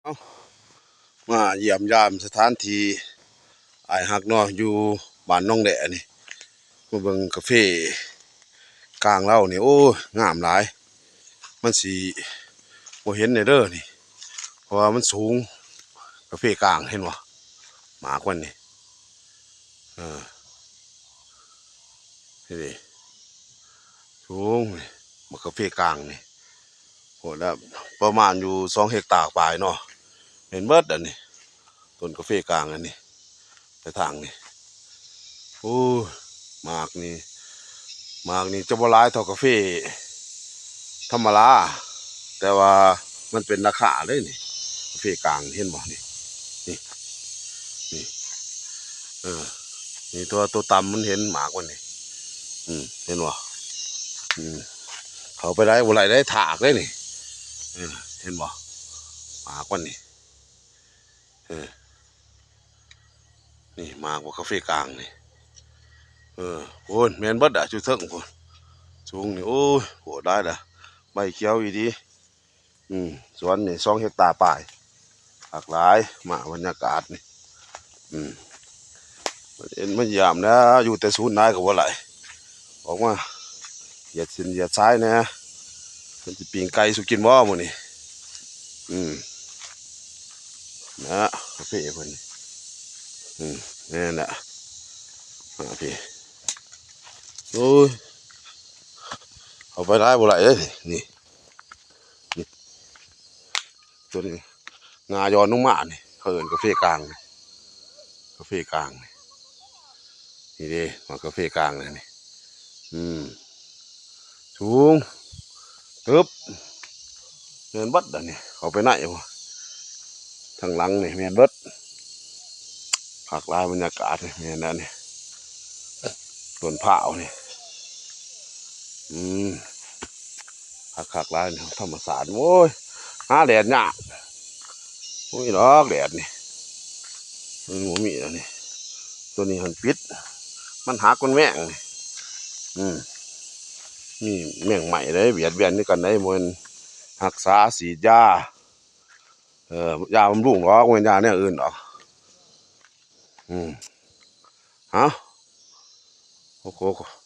ເອົາ ມາຢ້ຽມຢາມສະຖານທີ່ອ້າຍຮັກເນາະ ຢູ່ບ້ານໜອງແດນີ້ ມາເບິ່ງກາເຟກາງລາວນີ້ ໂອ້ຍ ງາມຫຼາຍ. ມັນຊິບໍ່ເຫັນແດ່ເດີນີ້ ເພາະວ່າມັນສູງ ກາເຟກາງ ເຫັນບໍ່ ໝາກມັນນີ້ ເອີ ນີ້ເດ້ ສູງນີ້ ໝາກກາເຟກາງນີ້ ໂຫ ລະປະມານຢູ່ສອງເຮັກຕາປາຍເນາະ ແມ່ນເບິດອັນນີ້ ຕົ້ນກາເຟກາງອັນນີ້ ແຕ່ທາງນີ້ ໂອ້ຍ ໝາກນີ້ ໝາກນີ້ຈະບໍ່ຫຼາຍເທົ່າກາເຟທຳມະດາ ແຕ່ວ່າມັນເປັນລາຄາເດ້ນີ້ ກາເຟກາງ ເຫັນບໍ່ນີ້ ນີ້ ນີ້ ເອີ ນີ້ ຕົວ ຕົວຕ່ຳມັນເຫັນໝາກມັນນີ້ ອືມ ເຫັນບໍ່ ອືມ ເຂົ້າໄປໄດ້ບໍ່ໄດ້ ໄດ້ຖາກເດ້ນີ້ ເອີ ເຫັນບໍ່ ໝາກມັນນີ້ ເອີ ນີ້ໝາກບັກກາເຟກາງນີ້ ເອີ ໂອ້ຍ ແມ່ນເບິດອະ ຢູ່ເທິງພຸ້ນ ສູງນີ້ ໂອ້ຍ ໂຫດຫຼາຍລະ ໃບຂຽວອີ່ຫຼີ ອືມ ສວນນີ້ສອງເຮັກຕາປາຍ ຄັກຫຼາຍ ມາບັນຍາກາດນີ້ ອືມ ມາຢ້ຽມແດ່ ຢູ່ແຕ່ສູນນາຍກໍບໍ່ໄດ້ ອອກມາຢຽດເສັ້ນຢຽດສາຍແດ່ ເພິ່ນຊິປີ້ງໄກ່ສູ່ກິນບໍ່ມື້ນີ້ ອືມ ນະ ກາເຟເພິ່ນ ອືມ ແມ່ນລະ ມາພີ້ ໂອ້ຍ ເຂົ້າໄປຫຼາຍບໍ່ໄດ້ເດ້ນີ້ ນີ້ ນີ້ ຕົວນີ້ ງາຍ້ອນລົງມານີ້ ເຂົາເອີ້ນກາເຟກາງ ກາເຟກາງ ນີ້ເດ້ ໝາກກາເຟກາງນີ້ ອືມ ສູງຕຶບ ແມ່ນເບິດອັນນີ້ ເຂົ້າໄປໃນພຸ້ນ ທາງຫຼັງນີ້ແມ່ນເບິດ ຄັກຫຼາຍ ບັນຍາກາດນີ້ ແມ່ນແລ້ວນີ້ ຕົ້ນພ້າວນີ້ ອືມ ຄັກໆຫຼາຍ ທຳມະຊາດ ໂອ້ຍ ຫາແດດຍາກ ບໍ່ມີດອກແດດນີ້ ມັນບໍ່ມີແລ້ວນີ້ ຕົວນີ້ຫັ້ນປິດ ມັນຫັກ ມັນແຫວ່ງນີ້ ອືມ ມີແມງໄມ້ເດ້ ບຽດບຽນຄືກັນເດ້ ບໍ່ແມ່ນຮັກສາ ສີດຢາ ເອີ ຢາບຳລຸງດອກ ບໍ່ແມ່ນຢາແນວອື່ນດອກ ອືມ ເອົ້າ ໂອ້ໂຫ